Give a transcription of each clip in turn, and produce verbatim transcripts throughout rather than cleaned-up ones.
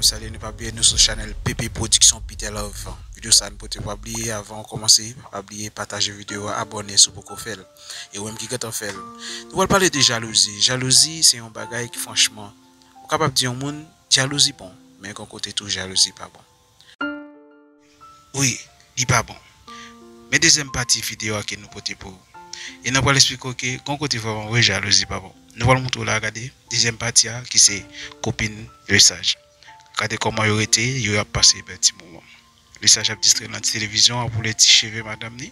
Salye, nou pa bliye nou sou chanèl P P Production Peter Love. Videyo sa nou pote, pa bliye avan w kòmanse, pa bliye pataje videyo a, abòne si w poko fè l. E ou menm ki gentan fè l. Nou pral pale de jalouzi. Jalouzi se yon bagay ki franchman, ou kapab di yon moun, jalouzi bon, men gon kote tou jalouzi pa bon. Wi, li pa bon. Men dezyèm pati videyo a ke nou pote pou ou. E nou pral eksplike w ke gon kote vrèman vre jalouzi pa bon. Nou pral montre w la, gade, dezyèm pati a ki se kopin Lesaj. Gade kòman yo rete, yo ap pase bèl ti moman. Lesaj ap distrè nan ti televizyon, ap woule ti cheve madanm li.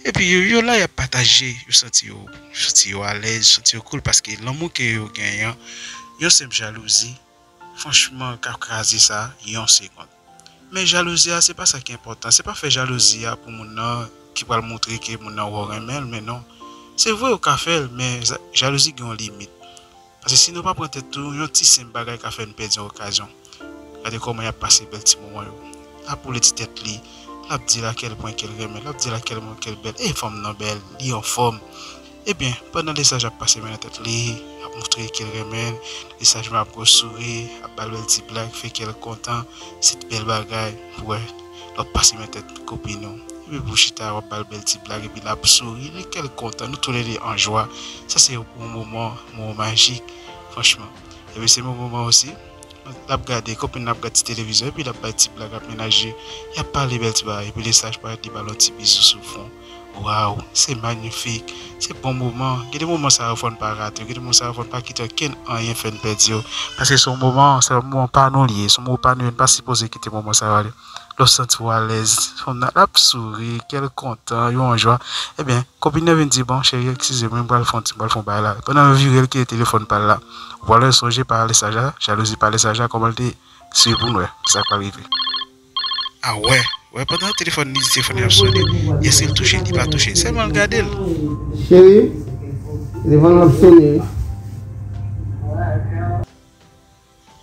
Epi yo, yo la, y ap pataje, yo santi yo, yo santi yo alèz, yo santi yo cool, paske lanmou ke yo genyen an, yon senp jalouzi, franchman, ka kraze sa yon segonn. Men jalouzi a, se pa sa ki enpòtan. Se pa fè jalouzi a pou moun nan ki pral montre ke moun nan wè w renmen l, men non. Se vre, ou ka fè l, men ja-, jalouzi gen yon limit. Paske si nou pa pran tèt tou, yon ti senp bagay ka fè n pèdi yon okazyon. Gade kòman y ap pase bèl ti moman yo. L ap woule ti tèt li, l ap di l a kèl pwen ke l renmen l, l ap di l a kèl pwen ke l bèl. E fanm nan bèl, li anfòm. Ebyen, pandan Lesaj ap pase men nan tèt li, ap montre ke l renmen l, Lesaj menm ap gwo souri, ap ba l bèl ti blag, fè kè l kontan, se t bèl bagay pou wè lè w ap pase men tèt kopin ou. Epi pou chita, w ap ba l bèl ti blag, epi l ap souri, li kè l kontan, nou toulède an jwa. Sa se yon moman, moman majik, franchman. Epi se yon moman osi, l ap gade, kopin l ap gade ti televizyon, epi l ap bay ti blag ak mennaj li, y ap pale bèl ti bagay, epi Lesaj parèt, li ba l yon ti bizou sou fwon. Waw, se manyifik, se bon moman. Gen de moman sa yo fò n pa rate yo, gen de moman sa yo fò n pa kite okenn anyen fè n pèdi yo. Paske se yon moman, se yon moman pa nou li ye, se yon moman pa nou ye, n pa sipoze kite moman sa yo ale. Lè w santi w alèz, fanm nan ap souri, kè l kontan, yo an jwa. Ebyen, kopin nan vin di, "Bon, cheri, eskize m, wi, m pral fè yon ti, m pral fè yon bagay la." Pandan l vire, l kite telefòn pa l la. Ou pral sonje pa Lesaj la, jalouzi pa Lesaj la, kòman l te swiv pou n wè sa k pral rive. A wè, wè, pandan telefòn li, telefòn li ap sone, èske l touche l, li pa touche l, sèlman l gade l. Cheri, telefòn nan ap sone.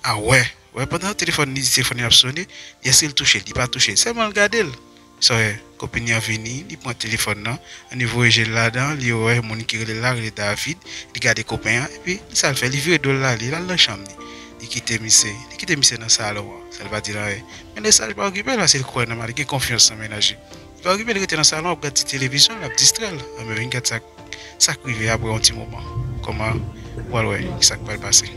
A wè, wè, pandan telefòn li, telefòn li ap sone, èske l touche l, li pa touche l, sèlman l gade l. Sa wè, kopin li an vini, li pran telefòn nan, li voye je l ladan, li wè moun ki rele l la, rele David, li gade kopen an, epi sa l fè, li vire do l l ale, l al nan chanm li. Li kite misye, li kite misye nan salon an, sa l pa di l anyen. Men Lesaj pa okipe l, paske l kwè nan mari, gen konfyans nan mennaj li. Li pa okipe l, li rete nan salon, ap gade ti televizyon, l ap distrè l. Anben, vin gade sa, sa k rive apre yon ti moman. Kòman ou pral wè ki sa k pral pase.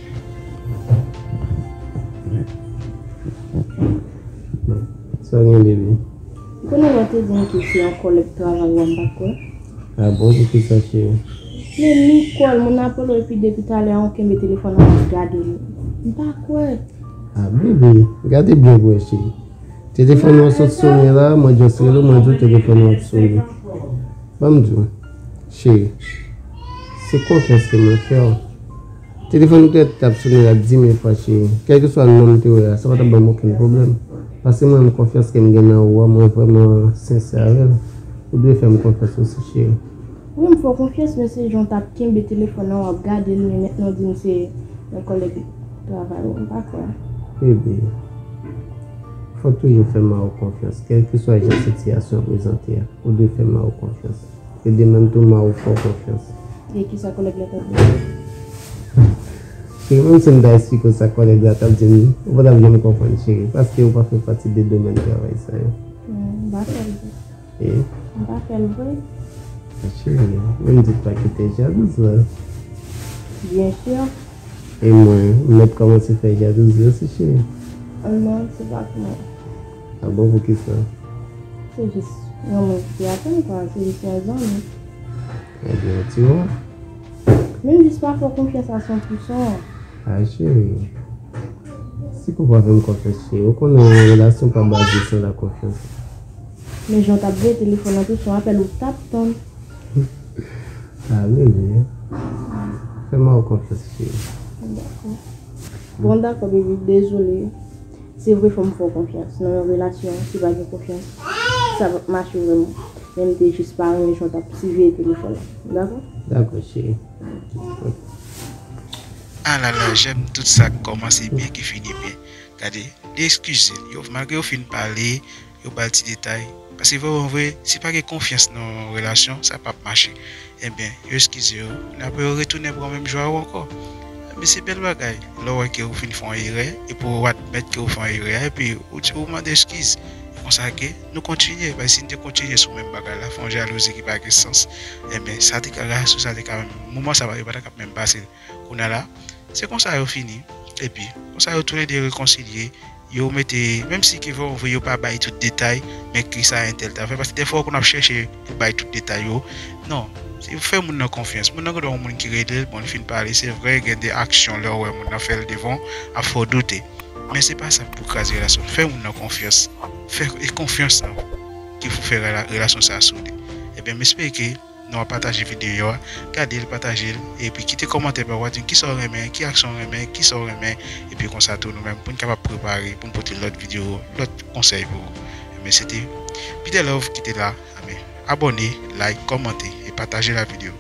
Sa w gen, bebe? Ou konnen lè w te di m ke se yon kòlèg travay ou a, m pa t kwè. A bon, poukisa, cheri? Men Nicole, moun nan ap rele w epi depi talè a ou kenbe telefòn nan w ap gade l. M pa kwè. A, bebe, gade byen pou w wè, cheri. Telefòn nan sot sonnen la, mwen just rele w, mwen di w telefòn nan ap sonnen. Ban m di w, cheri, se konfyans ke mwen fè w. Telefòn ou te t ap sonnen la di mil fwa, cheri. Kèlkeswa non m te wè a, sa pa t ap ban m okenn pwoblèm. Paske mwen menm konfyans ke m gen nan ou a, mwen vrèman sensè avè l. Ou dwe fè m konfyans osi, cheri. Wi, m fè w konfyans, men se jan w t ap kenbe telefòn nan, w ap gade l, men mentnan w di m se yon kòlèg travay ou, m pa kwè. Bebe, fò w toujou fè mari w konfyans, kèlkeswa jan sitiyasyon an prezante a, ou dwe fè mari w konfyans. E demen tou, mari w fè w konfyans. E kisa kòlèg la t ap di? Cheri, menm si m ta esplike w sa kòlèg la t ap di m, ou pa t ap janm konprann, cheri, paske ou pa fè pati de domèn travay sa yo. Hmm, m pa kwè l vre. E? M pa fè l vre. Cheri, menm di pa kite jalouz la. Byen si. E mwen, m mèt kòmanse fè jalouzi osi, cheri. Non, se pa pou mwen. A bon, poukisa? Se jis yon moun ki atann, kwa, se jis yon zanmi. Ebyen, ti wè. Menm jis pa fè w konfyans a san pou san. A, cheri. Si ke w pa fè m konfyans, cheri, ou konnen yon relasyon pa baze sou la konfyans. Men jan w t ap veye telefòn nan tou, se yon apèl ou t ap tann. A, bebe. Fè mari w konfyans, cheri. Dakò. Bon, dakò, bebe, dezole. Se vre, fò m fè w konfyans. Nan yon relasyon, si pa gen konfyans, sa p ap mache vrèman. Men m te jis pa renmen jan w t ap siveye telefòn nan. Dakò? Dakò, cheri. Alala, j'aime tout sa k kòmanse byen, ki fini byen. Gade, li eskize l. Yo, malgre yo fin pale, yo ba l ti detay. Paske vrèman vre, si pa gen konfyans nan yon relasyon, sa p ap mache. Ebyen, yo eskize yo. Apre yo retounen pran menm jwa yo ankò. Men se bèl bagay lè w wè ke ou fin fè yon erè, epi ou admèt ke ou fè yon erè, epi ou di, ou mande eskiz. E konsa ke nou kontinye, paske si n te kontinye sou menm bagay la, fè yon jalouzi ki pa gen sans, enben, sa te ka, relasyon sa te ka menm, moman sa yo pa ta ka menm pase. Kounye a la, se konsa yo fini, epi konsa yo toulede rekonsilye, yo mete, menm si ke vre, vre yo pa bay tout detay, men kisa entèl ta fè, paske dèfwa ou konn ap chèche pou bay tout detay yo. Non, se fè moun nan konfyans. Moun nan gen dwa yon moun ki rele l, bon, li fin pale, se vre, gen de aksyon lè w wè moun nan fè l devan w, ap fè w doute. Men se pa sa pou kraze relasyon. Fè moun nan konfyans. Fè, e konfyans lan ki pou fè rela-, relasyon sa a sode. Ebyen, m espere ke nou ap pataje videyo a, gade l, pataje l, epi kite kòmantè pa w, di m kisa w renmen, ki aksyon w renmen, kisa w renmen, epi konsa tou nou menm, pou n kapab prepare, pou n pote lòt videyo, lòt konsèy pou ou. Ebyen, se te Peter Love ki te la. Ebyen, abòne, like, kòmante, e pataje la videyo.